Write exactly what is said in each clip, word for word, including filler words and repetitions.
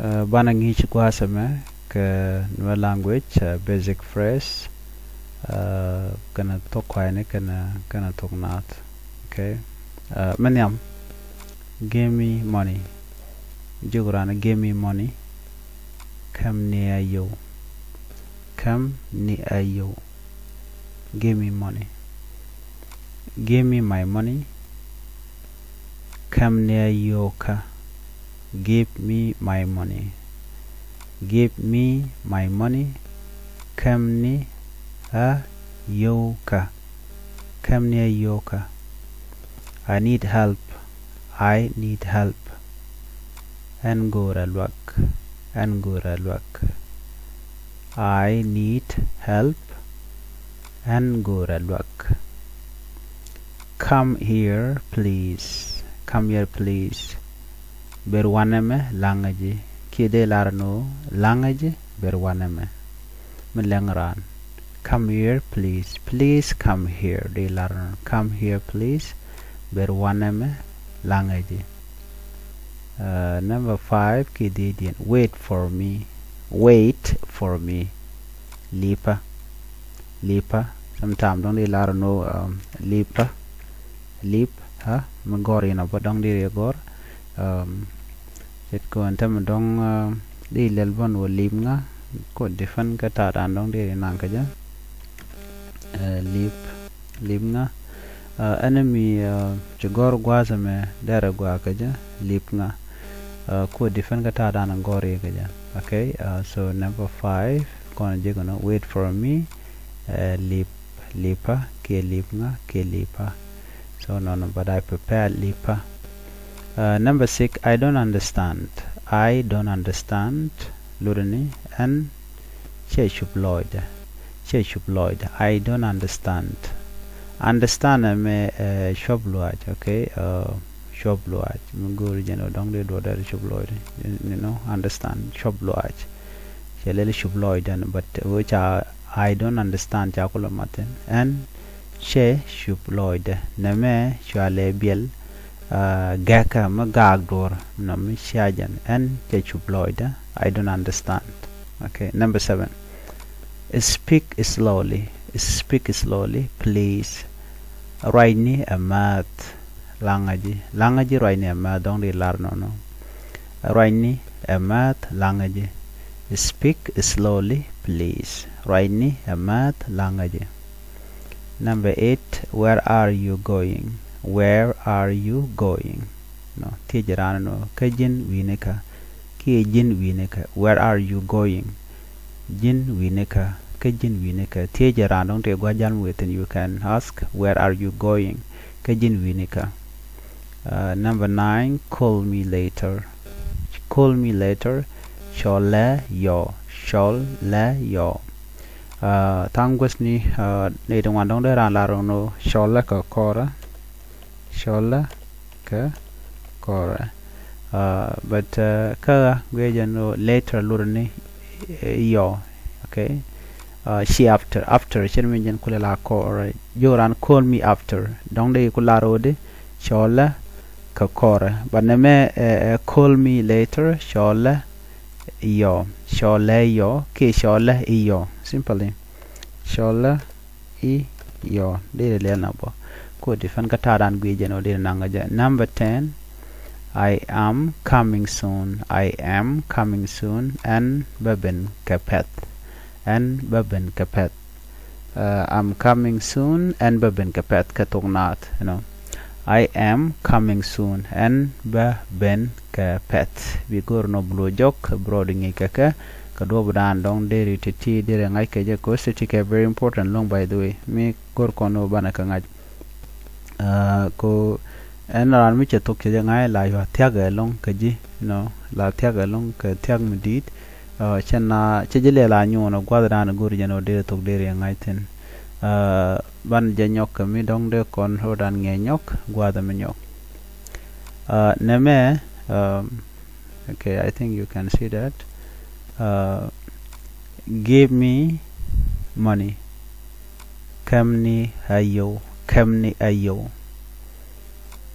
Banɛ ŋi̱i̱c gua̱a̱th ɛmɛ kɛ Nuer language, basic phrase, kɛnɛ thok kuayni kɛnɛ thok naath. Okay. Mɛ nhiam, give me money. Jiök raan, give me money. Kɛm ni ɛ yio̱w. Kɛm ni ɛ yio̱w. Give me money. Give me my money. Kɛm ni ɛ yio̱wkä. Give me my money. Give me my money. Kɛm ni ɛ yio̱wkä. Kɛm ni ɛ yio̱wkä. I need help. I need help. Ɛn go̱o̱rä luäk. Ɛn go̱o̱rä luäk. I need help. Ɛn go̱o̱rä luäk. Come here, please. Come here, please. Ber wanɛmɛ, laŋä ji̱. Kiɛ dee lar ni ɣöö laŋä ji̱, ber wanɛmɛ. Mi lɛŋ raan. Come here, please. Please come here. Dee lar ni ɣöö come here, please. Ber wanɛmɛ, laŋä ji̱. Number five, kiɛ dhiecdiɛn. Wait for me. Wait for me. Lipä. Lipä. Sometimes dɔ̱ŋ di lar ni ɣöö lipä. Lip, ha, mi gɔr inɔ bä dɔ̱ŋ di ri gɔr. Ce̱tkɛ ɣöö ɛn tämɛ dɔ̱ŋ di lɛl bä ni ɣöö lip ŋa. Kɔ different kä ta̱a̱dan dɔ̱ŋ di ri naŋ kä jɛ. Lip, lip ŋa. Ɛn mi ci gɔr gua̱a̱th ɛmɛ derɛ gɔaa kä jɛ, lip ŋa. Kɔ different kä ta̱a̱dan gɔr i̱ kä jɛ. Okay. So number five, kɔn ji̱ kɔn, wait for me. Lip, lipä, kiɛ lip ŋa, kiɛ lipä. So nɔnɔ, but I prepare lipä. Number six, I don't understand. I don't understand. Lurɛ ni ɛn cɛ cup lɔcdä. Cɛ cup lɔcdä. I don't understand. Understand ɛmɛ cuɔp luaac, okay? Cuɔp luaac. Mi go̱o̱ri jɛn ɣöö dɔ̱ŋ di duɔdɛ cup lɔcdä. You know, understand. Cuɔp luaac. Cɛ lɛl cup lɔcdä, but ɣöö ca I don't understand ca kulɛ mat thi̱n. Ɛn cɛ cup lɔcdä. Nɛmɛ cua lɛ biɛl gɛkä mi gaak duɔ̱ɔ̱r nɔ mi cia jɛn. Ɛn cɛ cup lɔcdä. I don't understand. Okay, number seven. Speak slowly. Speak slowly, please. Ruacni ɛ määth. Laŋä ji̱. Laŋä ji̱, ruacni ɛ määth, dɔ̱ŋ di lar nɔnɔ. Ruacni ɛ määth, laŋä ji̱. Speak slowly, please. Ruacni ɛ määth, laŋä ji̱. Number eight, where are you going? Where are you going? Nɔ, thiec raan nɔ, kä ji̱n wi̱nikä. Kiɛ ji̱n wi̱nikä. Where are you going? Ji̱n wi̱nikä. Kä ji̱n wi̱nikä. Thiec raan dɔ̱ŋ tëë gua̱c jal mi wëë thi̱n, you can ask, where are you going? Kä ji̱n wi̱nikä. Number nine, call me later. Call me later. Cɔl lɛ yɔ. Cɔl lɛ yɔ. Tha̱a̱ŋ guäthni nɛy ti ŋuan dɔ̱ŋ dee raan lar rɔ̱ŋ ni cɔl lɛ kɛ kɔrɛ. Cɔl lɛ kɛ kɔrɛ. But kä ɣä guiɛ jɛ ni later lurɛ ni yɔ. Okay. Ci after, after cɛ mi jɛn kulɛ la kɔrɛ. Jiök raan call me after. Dɔ̱ŋ dee ku lar rɔ̱ di cɔl lɛ kɛ kɔrɛ. But nɛmɛ ɛ call me later, cɔl lɛ yɔ. Cɔl lɛ yɔ kiɛ cɔl lɛ yɔ. Simply. Cɔl lɛ yɔ. Dee lɛ na bä. Kɔ different kä ta̱a̱dan guiɛ jɛn ɔ dee naŋ jɛ. Number ten. I am coming soon. I am coming soon. Ɛn bä ben kɛ pɛ̈th. Ɛn bä ben kɛ pɛ̈th. I'm coming soon. Ɛn bä ben kɛ pɛ̈th kɛ thok naath, you know. I am coming soon. Ɛn bä ben kɛ pɛ̈th. Bi go̱r nɔ bi luɔ jɔk, bi rɔɔd ŋi̱i̱c kɛ kɛ, kɛ duɔ̱ɔ̱p dan dɔ̱ŋ deri ti̱ti̱ deri ŋa̱c kɛ jɛ, kɛ ɣöö ti̱ti̱ kɛ very important ɛlɔ̱ŋ, by the way. Mi go̱r kɔn ɣöö banɛ kɛ ŋa̱c. Kɛ ɣöö ɛn raan mi cɛ thok cɛ jɛ ŋa̱c, la yua thia̱k ɛlɔ̱ŋ kɛ ji̱, you know, la thia̱k ɛlɔ̱ŋ kɛ thia̱k mi di̱i̱t. Cɛ na cɛ ji̱ lɛl a nyuun ɔ gua̱thdan go̱r jɛn ɔ dee thok dee riɛŋ ŋa̱c thi̱n. Banɛ jɛ nyɔk kɛ mi dɔ̱ŋ dee kɔn rɔɔdan ŋiɛ nyɔk, gua̱thɛ mi nyɔk. Nɛmɛ, okay, I think you can see that. Give me money. Kɛm ni ɛ yio̱w. Kɛm ni ɛ yio̱w.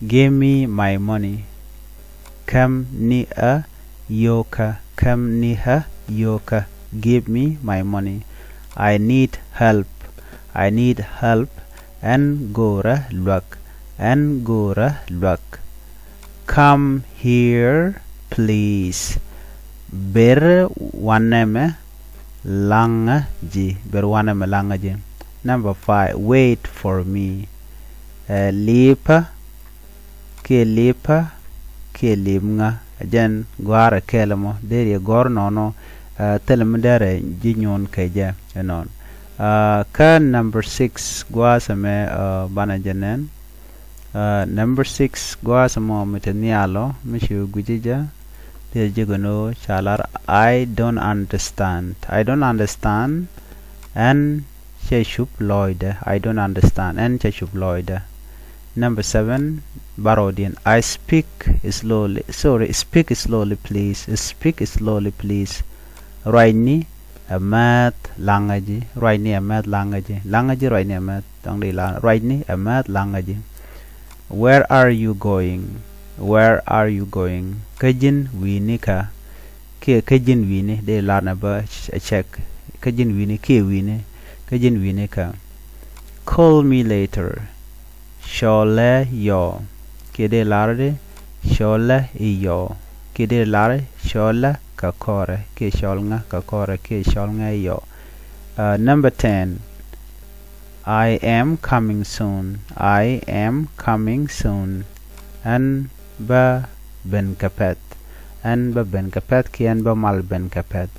Give me my money. Kɛm ni ɛ Yio̱kä, käm ni ɣä yio̱kä. Give me my money. I need help. I need help. Ɛn go̱o̱rä luäk. Ɛn go̱o̱rä luäk. Come here, please. Ber wanɛmɛ laŋä ji̱. Ber wanɛmɛ laŋä ji̱. Number five, wait for me. Ɛ lipä kiɛ lipä kiɛ lip ŋa. Ɛ jɛn gɔ̱a̱rɛ kɛɛl ɛmɔ deri ɛ gɔ̱r nɔnɔ. Ɛ thilɛ mi derɛ ji̱ nyuun kɛ jɛ ɛnɔn. Ɛ kä number six gua̱a̱th ɛmɛ ɛ banɛ jɛ nɛn. Ɛ number six gua̱a̱th ɛmɔ mi te nhial ɔ mi ci gui̱ci jɛ. Deri ji̱ gɛ ni ɣöö ca lar I don't understand. I don't understand. Ɛn cɛ cup lɔɔcdä. I don't understand. Ɛn cɛ cup lɔɔcdä. Number seven, bärɔwdiɛn. I speak slowly. Sorry, speak slowly, please. Speak slowly, please. Ruacni ɛ määth laŋä ji̱. Ruacni ɛ määth laŋä ji̱. Laŋä ji̱ ruacni ɛ määth. Dɔ̱ŋ di la ruacni ɛ määth laŋä ji̱. Where are you going? Where are you going? Kä ji̱n wi̱i̱ni kä? Kiɛ kä ji̱n wi̱i̱ni, dee lar nɛ bä ɛ check. Kä ji̱n wi̱i̱ni kiɛ wi̱i̱ni. Kä ji̱n wi̱i̱ni kä? Call me later. Cɔlɛ yɔ. Kiɛ dee lar di cɔlɛ i̱ yɔ. Kiɛ dee lar cɔlɛ kɛ kɔrɛ. Kiɛ cɔl ŋa kɛ kɔrɛ. Kiɛ cɔl ŋa i̱ yɔ. Ɛ number ten. I am coming soon. I am coming soon. Ɛn bä ben kɛ pɛ̈th. Ɛn bä ben kɛ pɛ̈th kiɛ ɛn bä mal ben kɛ pɛ̈th.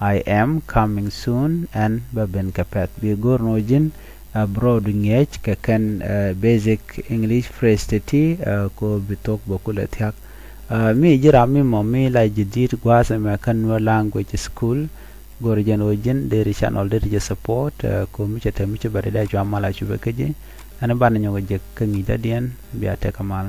I am coming soon. Ɛn bä ben kɛ pɛ̈th. Bi go̱r ni ɣöö ji̱n ɛ bi rɔɔdu ŋi̱eec kɛ kɛn ɛ basic English phrase ti ti ɛ ko bi thok bä kulɛ thia̱k. Ɛ mi ji̱ ram mi mɔ mi la ji̱ di̱i̱t gua̱a̱th ɛmɛ kä Nuer Language School. Go̱r jɛn ɣöö ji̱n deri channel deri jɛ support ɛ ko mi cɛ te mi ci bɛ ri dee cua mal a cupɛ kä ji̱. Ɛn banɛ nyɔk jɛ kä ŋi̱i̱c dädiɛn bia tekɛ mal.